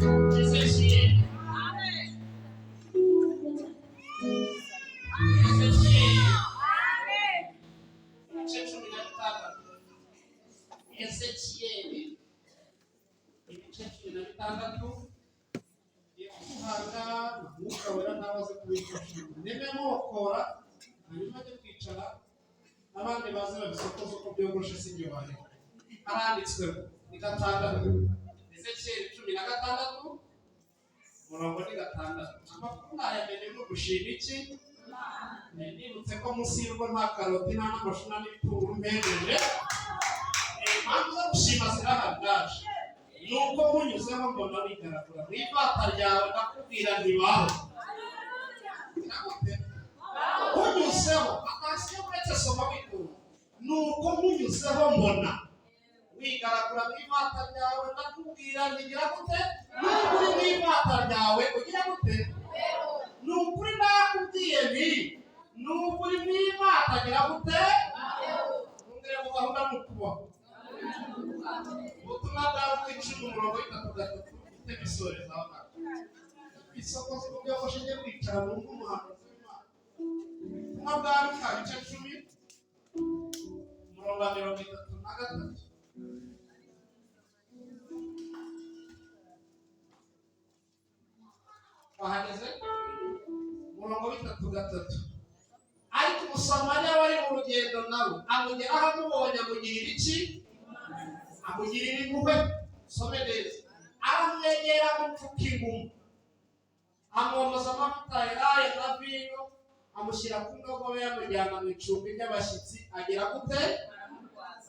Ibice 16. Ezekiyeli ibice 16. Guhanga Umwuka Wera nawe aze kubifasha nimemokora, hanyuma ajye kwicara n'abandi baze babisokoze uko byogoshe, sinjye bareka. Haranditswe ni 6, Ezekiyeli 16, umurongo ni 6. Amakuru nayamenye ni ugushima iki? Nibutse ko munsi y'urugo nta karoti, nta n'amashu, nta n'ibitunguru mpejeje. Impamvu zo gushima zirahari. Ndaje nuko munyuzeho mbona wigaragura mu ivata ryawe, ndakubwira ntibaho. Munyuzeho atasiyo, uretse soma witunga. Nuko munyuzeho mbona wigaragura mu ivata ryawe, ndakubwira ntigira gute? Nubwo uri mu ivata ryawe ugira gute? Ni ukuri nakubwiye nti nubwo uri mu ivata gira gute? Ongera mu gahunda ni ukubaho. Ubutumwa bwa Luka 10, umurongo w'itatu gatatu, ufite bisoreza aho ngaho. Isoko byogoshe, njye kwicara numva umuhanuzi w'Imana. Ubutumwa bwa Luka ibice 10, umurongo wa 33. Wahageze? Umurongo w'itatu gatatu. Ariko Umusamariya wari mu rugendo nawe amugeraho, amubonye amugirira iki? Amugirira impuhwe. Some neza. Aramwegera, amupfuka inguma, amwomoza amavuta elayo na vino, amushyira ku ndogobe, amujyana mu icumbi ry'abashyitsi. Agira gute?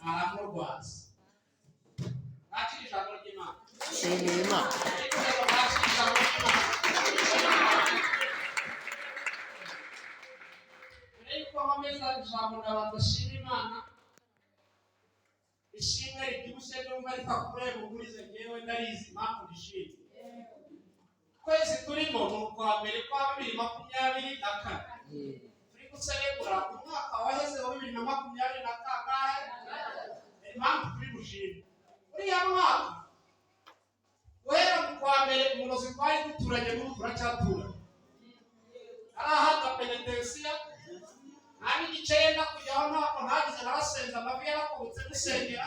Aramurwaza. Bakira ijambo ry'Imana. Shimira Imana. Bakira ijambo ry'Imana. Mbere y'uko nkomeza ijambo, ndabanza shima Imana. Ishimwe ribyibushye numva ritakureba ugurize, ngewe ndarizi impamvu rishimye. Kwezi turimo ni ukwa mbere kwa 2024. Turi guserebura umwaka waheze wa 2020 na kangahe. Impamvu turi bushime, uriya mwaka guhera mu kwa mbere, umurozi twari duturanye n'ubu turacyaturanye, arahabwa penetensiya nta n'igice yenda kujyaho. Ntako ntagize, narasenze, amavi yarakobotse gusengera.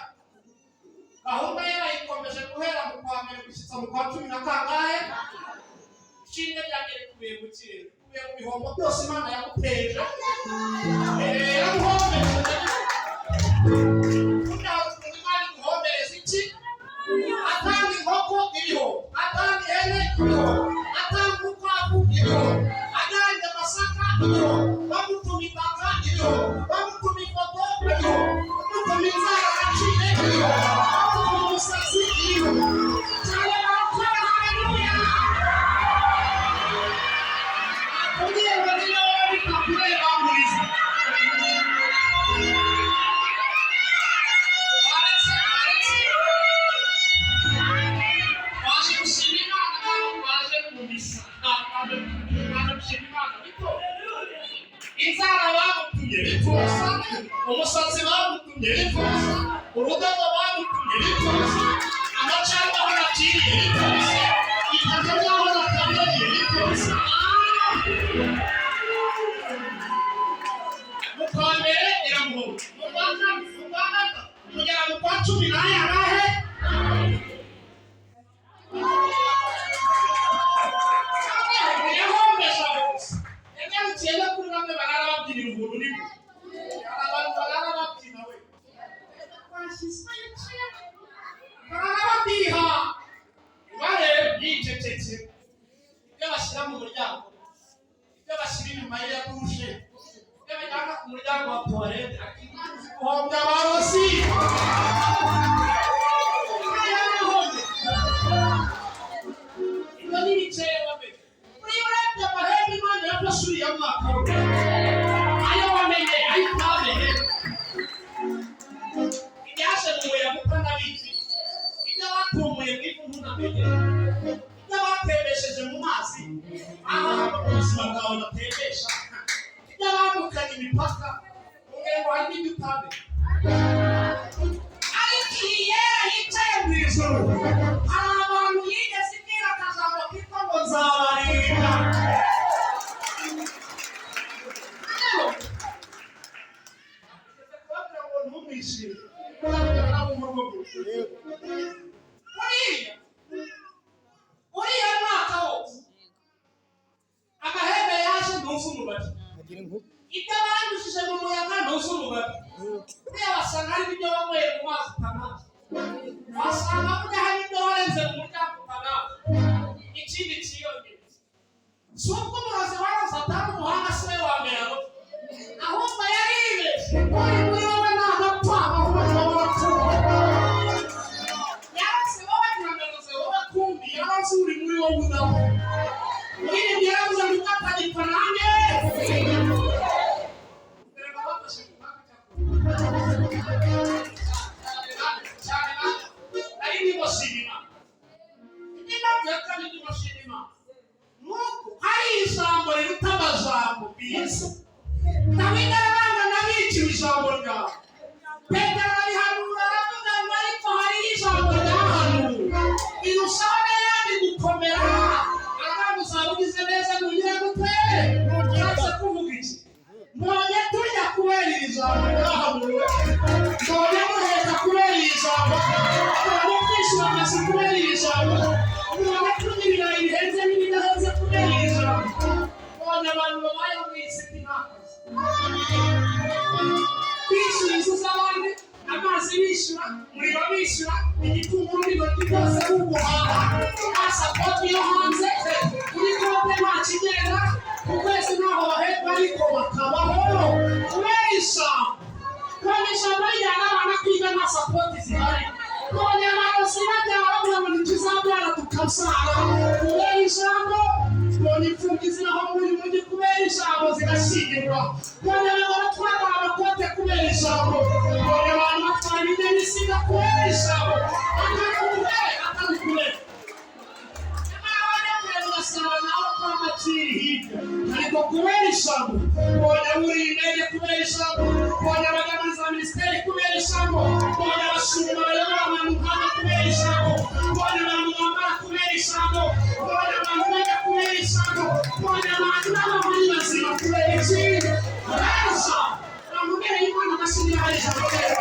Gahunda ye bayikomeje guhera mu kwa mbere gushyitsa mu kwa cumi na kangahe. Ishimwe ryanjye rikubiye mu kirere, rikubiye mu bihombo byose Imana yaguteje. Yaraguhombeje. Burya ukuntu Imana iguhombereza iki? Atanga inkoko ibihombo, atanga ihene ibihombo, atanga urukwavu ibihombo, ajyanye amasaka ibihombo, bamutuma itaka ibihombo, bamutuma ifoto ibihombo, bamutuma inzara aciye ibihombo, bamutuma umusatsi ibihombo. Cyane barakora, haleluya. Akubwiye ngo niba bitakureba nguriza. Waretse, waretse. Waje gushima Imana, ntabwo waje mu misa. Ntabwo waje gushima Imana bito. Inzara bamutumye bipfuza, umusatsi bamutumye bipfuza, urudodo bamutumye bipfuza, amacandwe ahora. nakiriye niko bisa, itaka ry'aho nakandagiye niko bisa. Mu kwa mbere iramuhomba, mu kwa kabiri, mu kwa gatatu, kugera mu kwa 10 n'aya ngahe. Yahombesha gusa, yagarukiye no kuri bamwe barara babyinira ubuntu nibwo. Hari abantu barara babyina we, twashyizwe barara badiha bare yicecetse. Ibyo bashyira mu muryango, ibyo bashyira inyuma ya dushe, ibyo bajyana ku muryango wa tuwarete, ati Imana izi guhombya abarozi. Yarahombye. Ibyo ni bikeya wamenye. Uriya urebye amahembe Imana yafashe uriya mwaka we, ayo wamenye, ayo utamenye, ibyaje mu muyaga utanabizi, ibyo batumuye mu ivu ntunamenye, ibyo batembesheje mu mazi aho mu buzima bwawe batembesha, ibyo bambukanye imipaka kugira ngo hari n'ibyo utamenye. Ariko iyi yera yicaye mu ijuru, hari abantu yigeze ibwira akajambo kitwa ngo nzabarinda. Kubabwira ngo ntumwishime, uriya mwaka wose amahembe yaje ntuzi umubare, ibyo banyujije mu muyaga ntuzi umubare. Uriya wasanga hari ibyo wanyweye mu mazi utanazi, wasanga burya hari ibyo warenze mu muryango utanazi. Ikindi cyiyongera, si ubwo umurozi waroze atari umuhanga, si we wa mbere aroze, ahubwo yaribeshye. Uri muri wowe ntagapfa, ahubwo ni wowe wapfuye. Yarose wowe, ntiyangaruze wowe, kumbi yarose uri muri wowe udapfa. Uririmbyi yaravuze ngo utapfa nanjye. Erega bafashe ku mwaka cyane nari ndimo shima Imana. Indi mpamvu ya kabiri ndimo shima Imana nuko hari ijambo riruta amajambo biza. Dawidi arabanga n'abiciwe ijambo ryawe. Petero arabihanura, aravuga ngo ariko hari ijambo ryahanuwe rirushaho n'ayandi gukomera. Aravuga uzaba ugize neza ntugire gute. Ushatse kuvuga iki? Mbonye turya kubera iri jambo ryahanuwe, mbonye duheka kubera iri jambo, mbonye twishyura amazu kubera iri jambo, mbonye turya ibirayi bihenze n'ibidahenze kubera iri jambo, mbonye abantu babayeho mu isi nta kazi, bishyura inzu z'abandi, amazi bishyura, umuriro bishyura, igitunguru n'intoryi byose ari uguhaha, nta support yo hanze, kuri konte nta kigenda, ku kwezi ntaho bahembwa, ariko bakabaho kubera ijambo. Kubera ijambo rijyana abana kwiga nta support zihari. Mbonye abarozi babyara bavuga ngo ntituzabyara tukabyara kubera ijambo. Mbonye imfubyi ziraho muri uyu mujyi kubera ijambo zigashyingirwa. Mbonye abagore batwara amakote kubera ijambo. Mbonye abantu batwara ibinyabiziga kubera ijambo. Atakure atakure, nyamara abanyabwenge ugasanga nawe kwa makiri hirya, ariko kubera ijambo. Mbonye aburiye indege kubera ijambo. Mbonye abajya muri za minisiteri kubera ijambo. Mbonye abashumba bayobora abantu nk'aba kubera ijambo. Mbonye abantu bambara kubera ijambo. Mbonye abantu bajya kubera ijambo. Mbonye abantu n'abantu bazima kubera iki? Kubera ijambo. Abantu mbere y'Imana amashyi niba hari ijambo ryayo.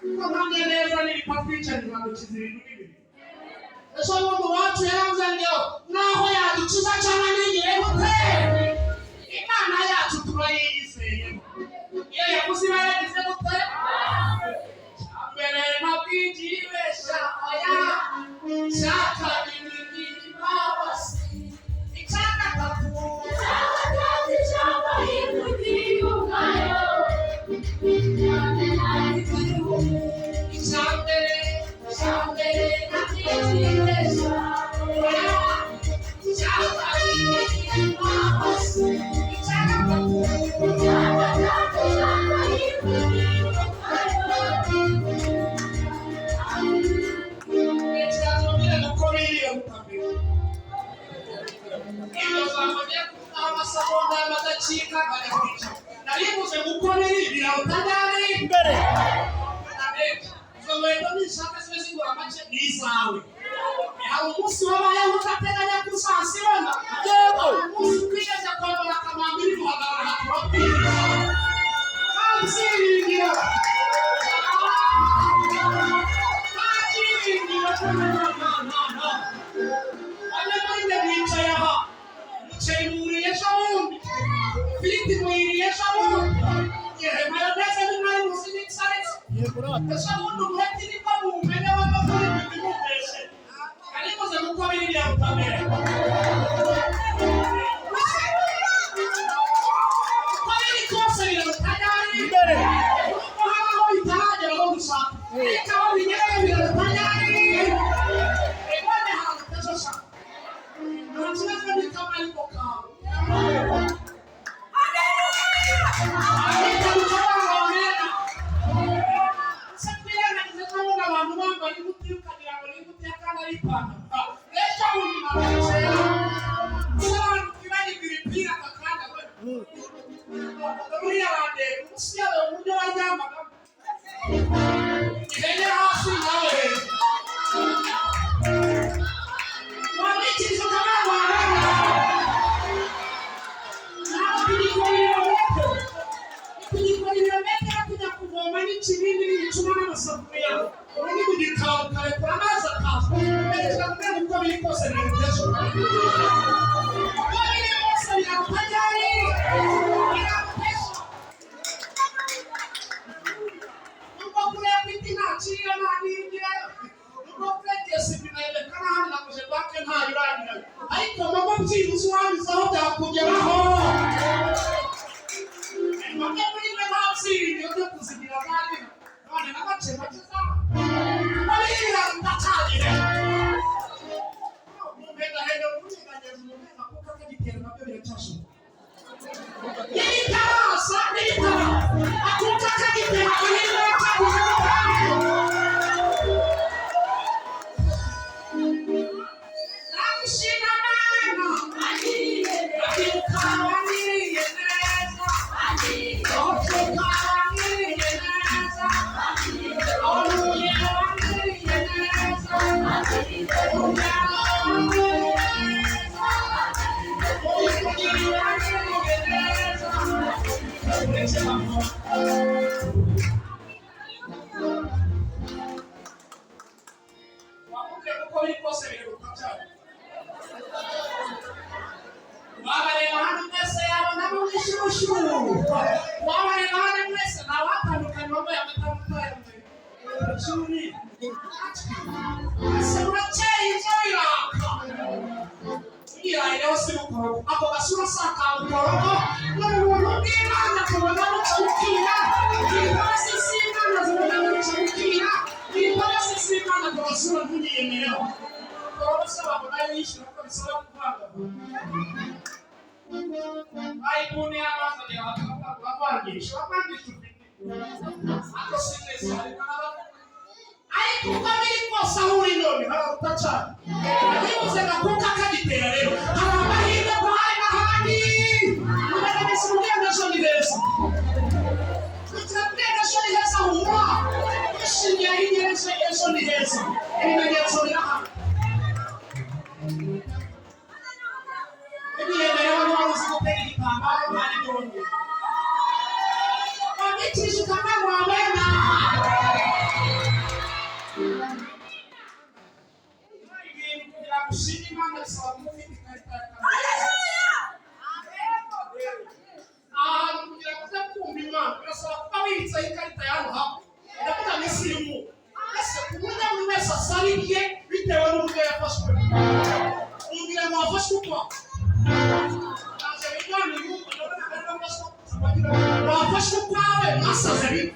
Kuko mpamya neza n'ibipfa twicaye ntibadukiza ibintu n'ibintu. Ejo bundi uwacu yaravuze ngo naho yadukiza cyangwa ntigire gute, Imana yacu turayizeye. Iyo yavuze iba yagize gute? Mbere ntabwigibesha oya, icya kabiri ni imbabazi, icya gatatu icya mbere, icya mbere ntabwigibesha oya, icya kabiri ni imbabazi, icya gatatu. Ikirango uko biriye gutamira iryo jambo ngiye kuvugaho amasegonda y'amadacika nkajya kwicara. Naribuze kuko biri biraruta ryari? Imbere. Izo nkweto nishaka zibe zigura make, ni izawe. Hari umunsi wabayeho udateganya ko uzazibona. Yego. Umunsi twigeze kwambara akamambiri duhagarara turabwiriza nta byiringiro, nta byiringiro, nta, nta, nta, nta. Bamwe muri mwe bicaye aha, umuceri muwuriye ejo bundi, ifiriti muyiriye ejo bundi, yewe mayoneze ni mwari muzi n'isaretse. Yego rata. Ejo bundi umuheti nibwo muwumenya bava kuri mwe ntimubeshe. Ariko kuko biri biraruta mbere. Uko biri kose biraruta ryari? Imbere. Kuko hari aho bitaragera aho gushaka, ariko aho bigereye biraruta ryari? None hararuta ejo sha. Nta kibazo n'ikama ariko kawe. Ariko bikaba wamena. Se twirengagize ko abantu bambara ingutiya ukagira ngo ni ingutiya kandi ari ipantaro. Ejo bundi nabakera. Se abantu twibagirwa imipira aka kanya we. Buriya bandeba umunsi yabo uburyo baryamagamo. Ihene hasi nawe hejuru. Wabikiriza ukabana wabana. Ntabwo tugikora ibirometero. Tugikora ibirometero tujya kuvoma n'ikibindi n'ibicuma n'amasafuriya. Ubu ni mu gikari ukarekura amazi akaza. Umerekera ku rwego uko biri kose biraruta ejo. Uko biri kose biraruta ryari? Biraruta ejo. Nubwo kuriya kwiti nta kirira nta n'ibigirayo. Nubwo kuri KCB na Ebeka n'ahandi na Cogebanque ntayo iragirayo. Ariko mama byibuze uwanyuzeho byakugeraho. Bamwe muri mwe nta byiringiro byo kuzigira kandi none na make make za. Bariya ndacyagire. Muhendahenda munyeganyeza umuneza kuko akagitera nabyo biracyashoboka. N'ibitarasa n'ibitara akuka akagitera amahirwe yacyabuze n'ubwandu. Ndagushima Mana, akibuka wangiriye neza, utuka wangiriye neza, oruye wangiriye neza, urubyaro wangiriye neza, umugiri wangiriye neza. Uretse mama. Wamubwira uko biri kose biheruka cyane. Wabareba hano mwese yabonamo nk'ishyushyu. Wabareba hano mwese ntawatandukanye wambaye amata mutayambaye. Ishuri. Ese murakeye ibyo biraka. Mwirahireho si mukorogo. Ako gasura si aka mukorogo. Ni ubuntu bw'Imana tubona buca bukira. Imbabazi z'Imana zibona buca bukira. Imbabazi z'Imana ku gasura ntuyiyemereho. Mukorogo se wabona yishyura ko bisaba kuvanga. Ayibuni abazanira bakavangisha bavangisha ufite ariko si mwese harimo n'abavuga ariko uko biri kose aho uri none hararuta cyane. Bivuze ngo akuka kagitera rero hari amahirwe ko hari n'ahandi. Mugaragaza ubwenge ejo ni heza. Kugira ubwenge ejo ni heza humura wishimiye aho ugereje ejo ni heza. Ibimenyetso birahari. Ibiyemerewe niba uzi gutega igitambaro nta n'igihumbi. Wabikije ukamenya wabena. Ibintu kugira ngo ushime Imana bisaba kuba ufite ikarita ya kamere. Ahantu kugira ngo uze kumva Imana birasaba kuba wibitseho ikarita ya hano hakurya. Ndavuga minsi y'umwuka. Ese ku buryo buri wese asaba ibye bitewe n'uburyo yafashwe. Umbwira ngo wafashwe uko? Naje wigane uyu, ndabona ari wafashwe wafashwe ukwawe mwasaze bimwe.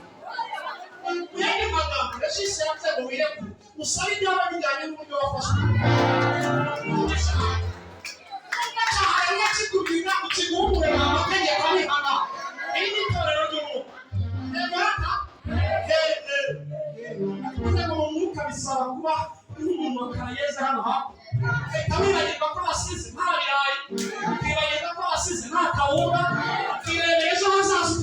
Mu yandi magambo, Regis yavuze ngo wirekure usabe ibyaba bijyanye n'uburyo wafashwe. Hariya kikubwira ukiguhumure nta mategeko abihana. Iri ni itorero ry'umwuka. Nemera kuvuze ngo mu mwuka bisaba kuba nk'umuntu wa karayeze hano hakurya. Uhita wibagirwa ko wasize nta birayi, ukibagirwa ko wasize nta kawunga, ukirebera ejo hazaza.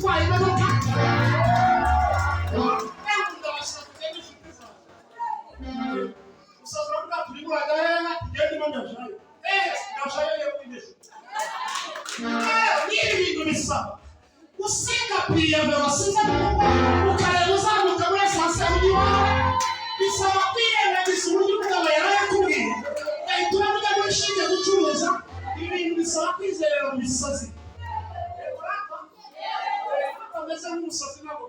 Ibi bintu bisaba gusiga piyeve wasize mu rugo, ukareba uzamuka muri esanse ujya iwawe. Bisaba kwirengagiza uburyo umugabo yarayakubwiye, ugahita ubona ujya muri CHIC gucuruza. Ibi bintu bisaba kwizerera mu misozi. Ameze nk'umusazi, ntabwo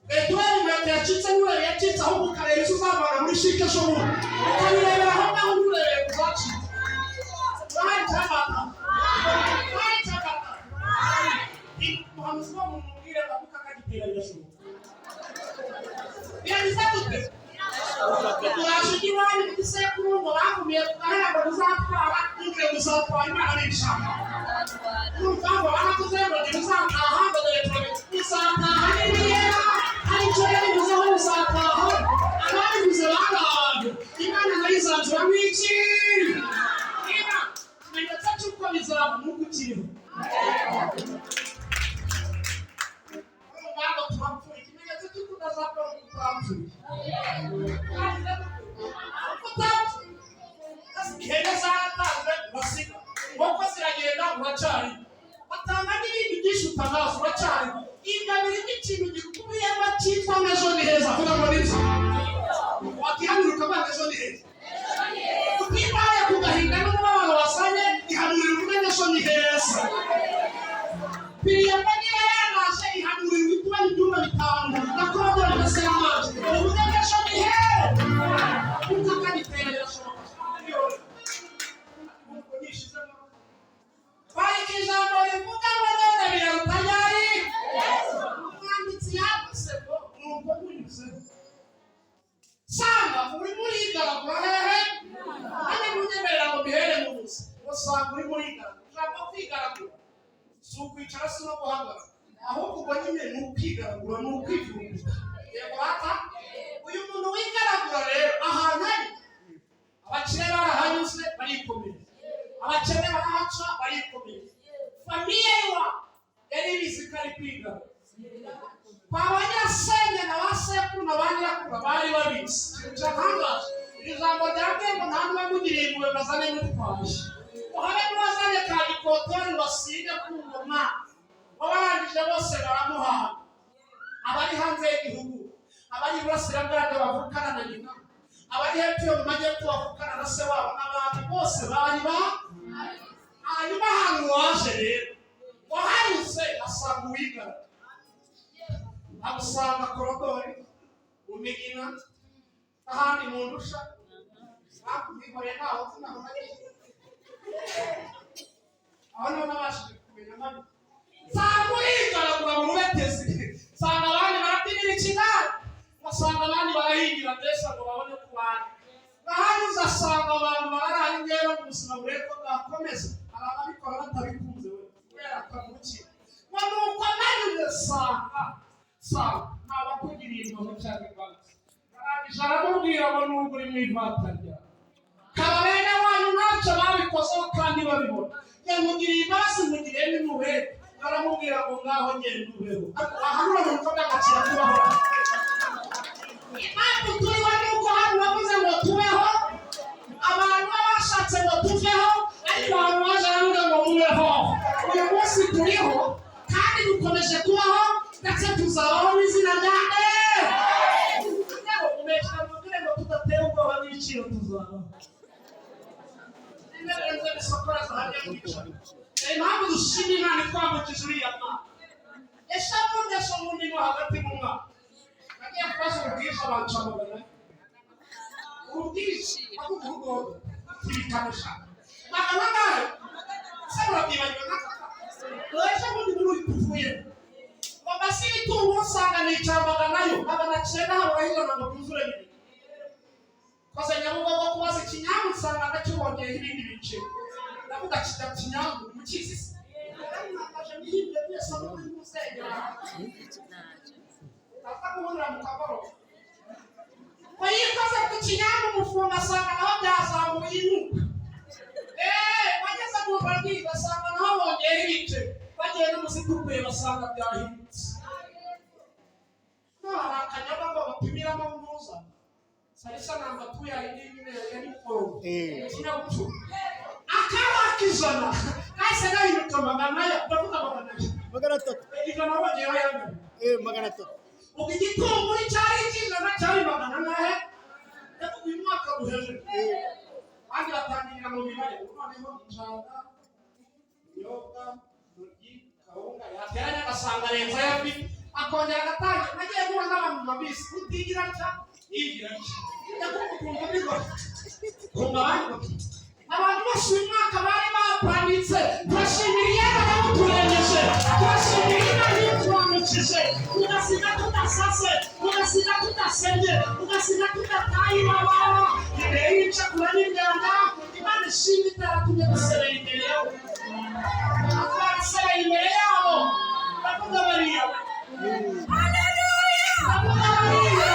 ugahita ureba inkweto yacitse n'ureba yacitse, ahubwo ukareba izo uzavana muri CHIC ejo bundi, ukabirebera aho ngaho, nturebere ku zacitse. Urahari cyangwa urahari cyangwa umuhanuzi wo mumubwire ngo kuko akagitera birashoboka. Biragize gute? Uraje ujya iwanyu mu gisekuru ngo bavumiye ku gahera ngo muzatwara, ntugire ngo uzatwara. Imana nishaka urumva ngo baravuze ngo ntibuzataha, ngo dore turabe uzataha n'ibiyera. Hari icyo yabivuzeho, uzataha. Ababivuze bari abantu, Imana nayo izanzuramo iki? Niba ikimenyetso cy'uko bizaba ni uko ukiriho. Urumva ngo turapfuye, ikimenyetso cy'uko utazapfa ni uko utapfuye. Utapfuye, ihene zaratanzwe urasiga, inkoko ziragenda uracyari, batanga n'ibindi byinshi utanazi uracyari. Ingabire n'ikintu gikubiyemo cyitwa ejo ni heza. Vuga ngo nibyo, wakihanura ukavuga ngo ejo ni heza. Utitaye ku gahinda n'umubabaro wasanye, ihanurira uvuge ngo ejo ni heza. Piriyama niba yaraje, ihanurira uhita ubona ibyumba bitanu na korodoro na seramaje, uvuge ngo ejo ni heza. Kuko akabitera birashoboka. Kwandika ijambo rivuga ngo none biraruta ryari? Umwanditsi yavuze ngo nuko munyuzeho sanga urimo urigaragura hehe? Nanjye ntunyemerera ngo mbihere mu busa. Usanga urimo urigaragura. Ijambo kwigaragura si ukwicara, si no guhagarara, ahubwo ubwo nyine ni ukwigaragura, ni ukwivuguta. Yego rata. Uyu muntu wigaragura rero, ahantu ari, abakire barahanyuze barikomereza, abakene barahaca barikomereza. Famille iwabo yari ibizi ko ari kwiga, kwa ba nyirasenge na ba sekuru na ba nyirakuru bari babizi. Ikintu cyatangaje, iri jambo ryabwiye ngo nta n'uwamugiriye impuhwe ngo azane n'utwaye, ngo habe n'uwazanye ka gikotori ngo asige ku ngoma, ngo barangije bose baramuhaha. Abari hanze y'igihugu, abari iburasiraburabyo bavukana na nyina, abari hepfo yo mu majyepfo bavukana na se wabo, n'abandi bose bari ba. Hanyuma ahantu waje rero wahanyuze asanga uwigana, amusanga korodori mu migina n'ahandi mu ndusha bakubikoreye, ntaho nzi naho nagiye, aho niho nabashije kumenya mabi. Nsanga uyigaragura mu rubetezi, nsanga abandi barabyinira ikigare, ngasanga abandi barahingira mbese ngo babone ku bandi. Nahanyuze asanga abantu bararaye ingero mu buzima bureko bwakomeza. Hari ababikora batabikunze we kubera akavukira ngo nuko nanyuze sanga ntabakugiriye impuhwe cyangwa imbabazi. Arangije aramubwira ngo nubwo uri mu ivata ryawe, kaba bene wanyu ntacyo babikozeho kandi babibona, yamugiriye imbabazi, mugiriye n'impuhwe. Aramubwira ngo ngaho ngenda ubeho. Ahanura mu bikorwa agakira kubaho. Impamvu turiho ni uko hano bavuze ngo tubeho. Abantu baba bashatse ngo tuveho, ariko abantu baje baravuga ngo mubeho. Uyu munsi turiho kandi dukomeje kubaho, ndetse tuzabaho mu izina rya Umesha mubwire ngo tudateye ubwoba n'ibiciro tuzabaho. Intebe bisokora zahamya kwicara. Impamvu dushima Imana itwambukije uriya mwaka, ejo bundi ejo bundi mo hagati mu mwaka nagiye kubaza ubwishyu, banca magana ubwishyu avuga urugo tibikanisha 400. Se murabyibagiwe nk'aka ejo bundi muri uyu tuvuye ngo mbese ibitunguru usanga nicara maganayo 900, haburaho 100 ngo byuzure 200. Koze Nyabugogo kubaza ikinyamu, nsanga nacyo bongeyeho ibindi bice. Ndavuga kijya kinyamu mukizi se nakaje nihinduye byose muri musengera aza guhurira mu kagoroba ngo yikoze ku kinyamu, umufungo asanga naho byazamuye inuka. Bageze mu rwanda basanga naho bongeyeho ibice, bagiye n'umuzitukuye basanga byahindutse. No hari akanyaga ngo bapimiramo muza sarisa namba tuya indi nyine ya nimugoroba ikinyabupfura akabaka 100. Kahise gahinduka magana ya, ndavuga magana ya. 300. 100 wongeraho ayandi. 300. Ubwo igitunguru cyari 100, cyari magana angahe? Ndavuga uyu mwaka buheje. Abandi batangirira mu mibare, noneho injanga, ibinyobwa, intoryi, kawunga, yateranya agasanga arenza ayo afite, akongera agatangira. Nagiye guhura n'abantu babizi, utigira atya, yigira atya. Ndakumva ukumva bigoye, kumva abandi bati abantu bose uyu mwaka bari bapanitse. Turashimira Imana yamuturengeje, turashimira Imana yaturamukije, tugasiga tudasase, tugasiga tudasebye, tugasiga tudataye iwawawa imbere y'icakura n'imyanda. Imana ishimwe itaratumye dusebera imbere yabo. Twarasebeye imbere yabo. Ndavuga bariya, ndavuga bariya.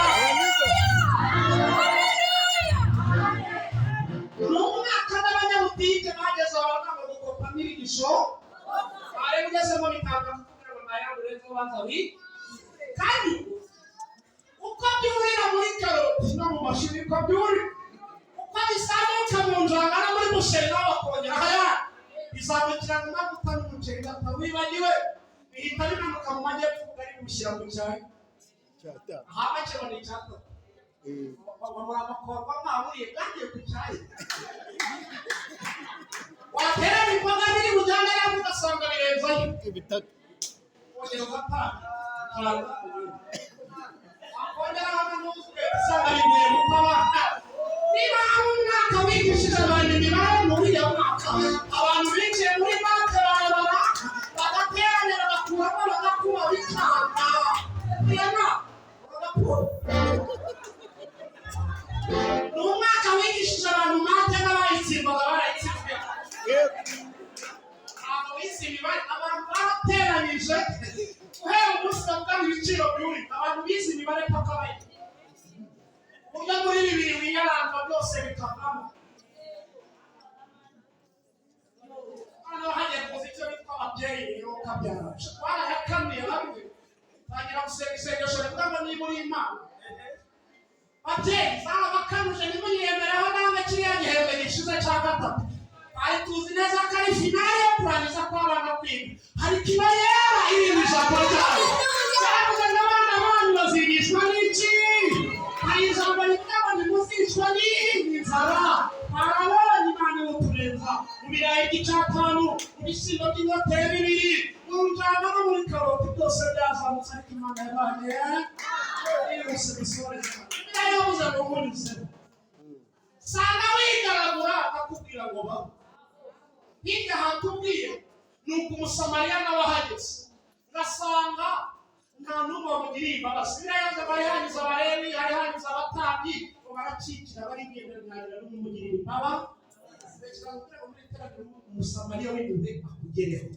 Ni umwaka n'abanyabutike bageze aho baravuga ngo gukopa n'irigisho bari ugezemo bitandatu kugira ngo ntayandi urenze ubanza wi. Kandi uko byurira muri karoti no mu mashini, uko byurira, uko bizamuka mu njanga no muri musheri, naho bakongera haya bizamukira mu mavuta n'umuceri batawibagiwe, bihita bimanuka mu majyepfo ubugari bubushyira mu cyayi. 5. Ahama kibona 3. Babura amakorwa mwahuriye bwagiye ku cyayi, waterera imboga biri bujyane nawe ugasanga birenzayo. 3. Wongera ugatanga tanga, wakongera hamwe n'uzwe usanga biguye mu kabana. Niba hari umwaka wigishije abantu imibare, muri uriya mwaka abantu binjiye muri banki barabara, bagateranira, bagakuramo, bagakuba, bikanga. Uriya mwaka bagakura ni umwaka wigishije abantu math, n'abayitsindwaga barayitsinzwe. Ntabwo wize imibare, abantu barateranyije guhera umunsi bavuga ngo ibiciro byuri. Abantu bize imibare paka bayi uburyo muri bibiri wiyaranga byose bikavamo. Noneho hagiye kuza icyo bitwa ababyeyi rero ukabyara barayakamiye, bamwe batangira gusenga isengesho rivuga ngo niba uri Imana. Babyeyi zarabakanuje, ntimuyiyemereho namwe. Kiriya gihembwe gishize cya gatatu twari tuzi neza ko ari finale yo kurangiza kw'abana kwiga, ariko iba yera iri mu ijambo ryayo. Baravuga ngo abana banyu bazigishwa n'iki? Hari ijambo rivuga ngo ntimuzicwa n'inzara. Twarabonye Imana iwuturenza mu birayi by'icatanu, mu bishyimbo by'inote ya 2, mu njanga no muri karoti, byose byazamutse, ariko Imana yabanye yose bisoreza. Bibiliya yavuze ngo nkunyuzemo sanga wigaragura, akakubwira ngo baho hirya. Hatubwiye ni uko Umusamariya nawe ahageze, ngasanga nta n'umwe wamugiriye imbabazi. Bibiliya yavuze ngo hari hanyuze Abalewi, hari hanyuze abatambyi, ngo barakikira, barigendera, ntihagira n'umwe imbabazi. Rekera kugira ngo muri iteraniro Umusamariya w'impuhwe akugereho,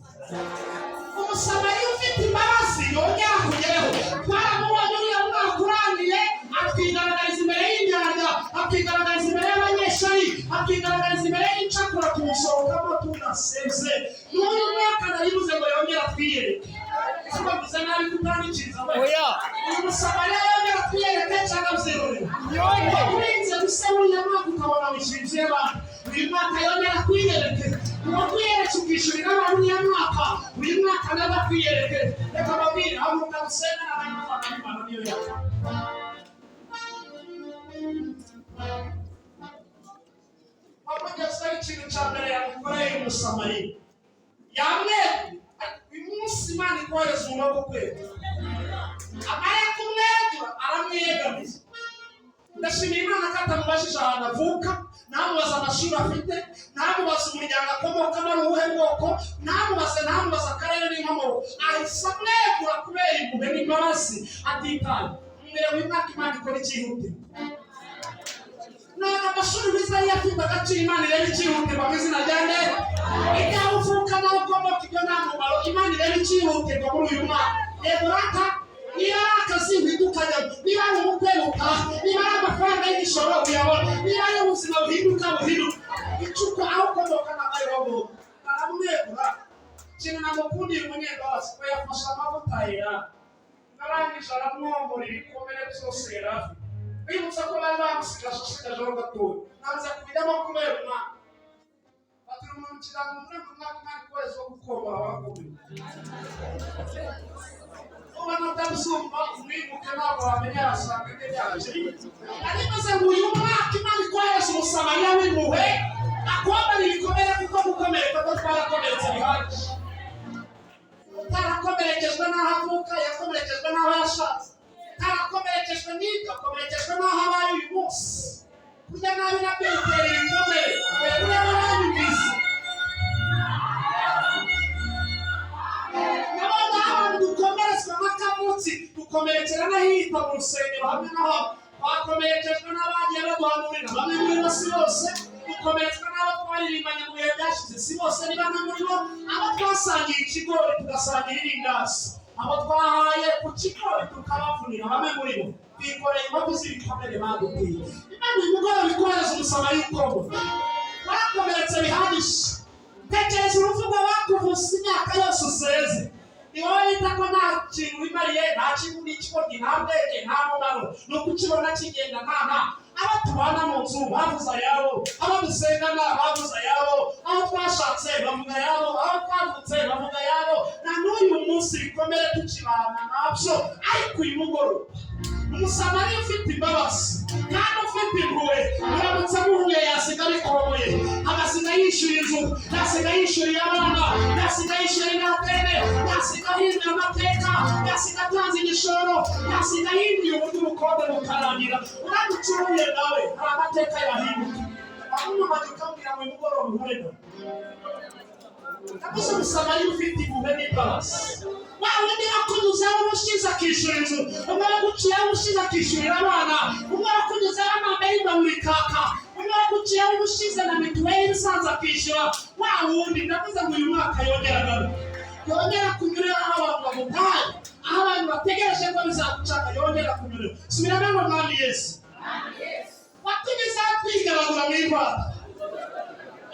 Umusamariya ufite imbabazi yongera akugereho. Twaramubonye uriya mwaka urangiye, atwigaragariza imbere y'indyarya, akigaragariza imbere y'abanyeshuri, akigaragariza imbere y'incakura, tuwusohokamo tunaseze. N'uyu mwaka naribuze ngo yongere atwiyereke. Ese bavuze nabi kutandikiriza we? Oya. Uyu Musamariya yongera atwiyereke cyangwa abyihorere? Yongere. Urinze gusa uriya mwaka ukabona wishingiye abantu, uyu mwaka yongera akwiyereke. Uwakwiyereke ukishyurira abantu uriya mwaka, uyu mwaka nawe akwiyereke. Reka babwire, haguruka usenge n'abanyamahanga, n'Imana niyo yawe. Wamugezeho, ikintu cya mbere yamukoreye Umusamariya, yamweguye. Ariko uyu munsi Imana ikohereza umuntu wo kukwegura, amara kumwegura aramwiyegamiza. Ndashimira Imana ko atamubajije ahantu avuka, ntamubaze amashuri afite, ntamubaze umuryango akomokamo ari uwuhe bwoko, ntamubaze akarere n'inkomoko. Ahise amwegura kubera impuhwe n'imbabazi, atitaye. Mbere uyu mwaka Imana ikora icyihutirwa. Ntabwo amashuri wize ariyo afite agaciro. Imana ireba icyihutirwa mu izina rya nde. Ibyaho uvuka nawe ukomoka, ibyo nta mumaro. Imana ireba icyihutirwa muri uyu mwaka. Yego rata, niba ari akazi uhindukanyamo, niba ari ubukwe butaha, niba ari amafaranga y'igishoro uyabona, niba ari ubuzima buhinduka, buhinduka. Icyo uko aho ukomoka ntabwo ariho bwoko. Aramwegura. Ikintu namukundiye, umunyembabazi ko yafashe amavuta yera, arangije aramwomora ibikomere byose yari afite. Bibutsa ko bari bamusigaje, ashigajeho gatoya. Nanze kubijyamo kubera umwana batiri umuntu. Ikiganza muri uyu mwaka Imana ikohereza wo gukomora abakomeye. Ubona utabisumba umwimuke, ntabwo wamenya yasanga ibyo byaciye. Ariko ngo uyu mwaka Imana ikohereza Umusamariya w'impuhwe akomara ibikomere, kuko gukomereka ko twarakomeretse bihagije. Utarakomerekejwe n'aho avuka, yakomerekejwe n'aho yashatse. Utarakomerekejwe n'ibyo, akomerekejwe n'aho abaye uyu munsi. Kurya nabi nabyo bitera ibikomere. Ureba banyumvise. Nabonye aho abantu dukomeretswa n'akamutsi, dukomerekera n'ahita mu rusengero hamwe na hamwe. Twakomerekejwe n'abagiye baduhanurira, bamwe muri bo, si bose. Dukomeretswa n'abo twaririmbanye mu bihe byashize, si bose, ni bamwe muri bo. Abo twasangiye ikigori, tugasangira irindazi, abo twahaye ku kigori tukabavunira, bamwe muri bo twikoreye inkovu z'ibikomere baduteye. Imana uyu mugoroba ikohereza Umusamariya ukomeye. Warakomeretse bihagije. Tekereza uruvugo bakuvuze imyaka yose useze. Ni wowe wita ko nta kintu wimariye, nta kintu n'ikigoryi, nta bwenge, nta mumaro, ni ukukibona kigenda nta nta. Abo tubana mu nzu bavuze ayabo, abo dusengana bavuze ayabo, abo twashatse bavuga ayabo, abo twavutse bavuga ayabo. Na n'uyu munsi bikomere tukibana nabyo. Ariko uyu mugoroba Umusamariya ufite imbabazi kandi ufite impuhwe, muramutse muhuye yasiga bikomoye, agasiga yishyura inzu, yasiga yishyuriye abana, yasiga yishyura inatene, yasiga ahinduye amateka, yasiga atanze igishoro, yasiga ahinduye uburyo ubukode bukarangira. Uramutse uhuye nawe hari amateka yahinduka. Hanyuma ukambwira ngo uyu mugoroba uhure nawe. Ndavuze Umusamariya ufite impuhwe n'imbabazi, wa wundi wakunyuzeho ubushize akishyura inzu, umwe waguciyeho ubushize akishyurira abana, umwe wakunyuzeho amambe y'imbabura ikaka, umwe waguciyeho ubushize na mituweli isanzwe akishyura, wa wundi. Ndavuze ngo uyu mwaka yongera agaruka, yongera kunyurira aho abantu bamutaye, aho abantu bategereje ko bizagucaka, yongera kunyurira. Subiramo ngo: "Mwami Yesu, watunyuzeho twigaragura mu ivata,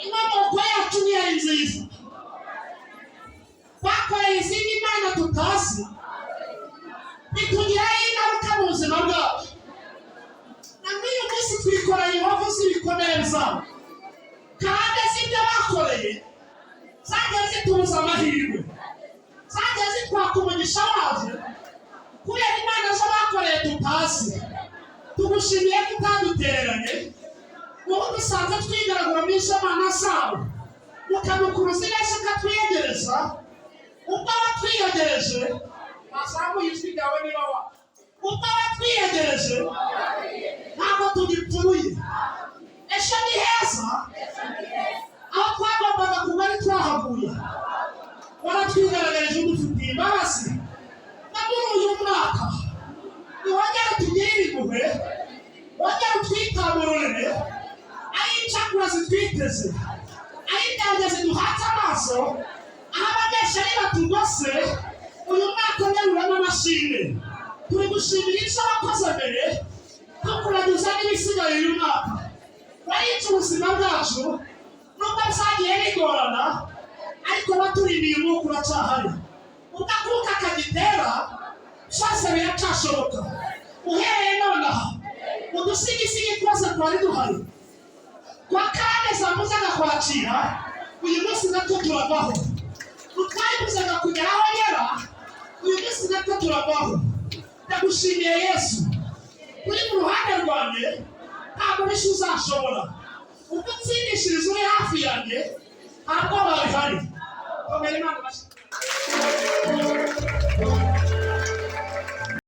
inkomoko yacu ntiyari nziza, twakoreye izindi mana tutazi, bitugiraho ingaruka mu buzima bwacu. Na n'uyu munsi twikoreye inkovu z'ibikomere byabo kandi z'ibyo bakoreye zagiye zitubuza amahirwe, zagiye zitwaka umugisha wazo kubera imana zo bakoreye tutazi. Tugushimiye ko utadutereranye, wowe dusanze twigaragura muri izo mana zabo, ukadukuruza neza, ukatwiyegereza. Ubwo watwiyegereje," wazamuye ijwi ryawe niba wa, "ubwo watwiyegereje ntabwo tugipfuye. Ejo ni heza. Aho twagombaga kuba ntitwahaguye. Waratwigaragarije, udufitiye imbabazi. Na muri uyu mwaka ntiwongere tugirire impuhwe, wongere utwitamururire. Ari incakura zitwiteze, ari indege ziduhatse amaso, aho abanyeshuri batugose, uyu mwaka nteruramo amashimwe. Turi gushimira icyo wakoze mbere, tukuragiza n'ibisigaye uyu mwaka. Warica ubuzima bwacu nubwo byagiye bigorana, ariko waturindiye umwuka uracyahari. Ubwo akuka kagitera byose biracyashoboka. Uhereye nonaha, udusigisigi twose twari duhari kwa kane zambuzaga kwakira uyu munsi natwo turavaho. Utwayibuzaga kugera aho ngera uyu munsi natwo turavaho. Ndagushimiye Yesu, uri mu ruhande rwanjye, ntabwo bishya uzashobora. Ubwo utsindishiriza uri hafi yanjye, nta bwoba bihari." Komera Imana amashyi.